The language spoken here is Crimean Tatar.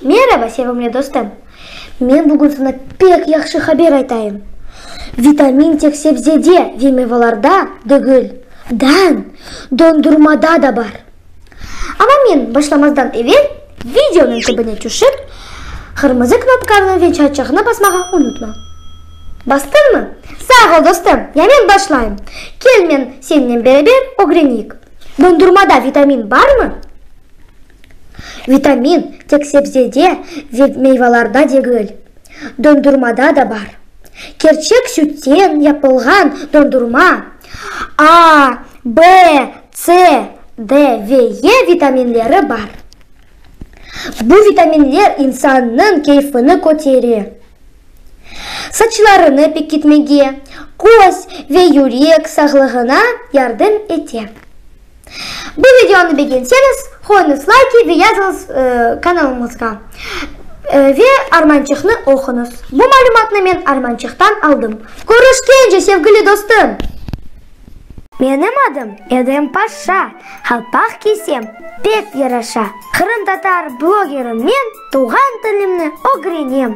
Meraba, sevimli dostum! Men bugün saña pek yahşı haber aytayım. Vitamin tek sebzede ve meyvalarda degil, dan dondurmada da bar. Amma men başlamazdan evel videonıñ tübüne tüşip, qırmızı knopkanı ve çayçığını basmağa unutma. Bastıñmı? Sağ ol, dostum! Ya men başlayım. Kel men sennen beraber ögreneyik. Dondurmada vitamin barmı? Vitamin tek sebzede ve meyvalarda degil, dondurmada da bar. Kerçek sütten yapılğan dondurma A, B, C, D ve E vitaminleri bar. Bu vitaminler insannıñ keyfini kötere, saçlarını pekitmege, köz ve yürek sağlığına yardım ete. Bu videonı begenseñiz, qoyuñız layki ve yazıñız kanalımızğa. Ve Armançıqnı oquñız. Bu malümatnı men Armançıqtan aldım. Körüşkence, sevgili dostum! Menim adım Edem Paşa, qalpaq kiysem pek yaraşa. Qırımtatar blogerim men, tuvğan tilimni ögrenem.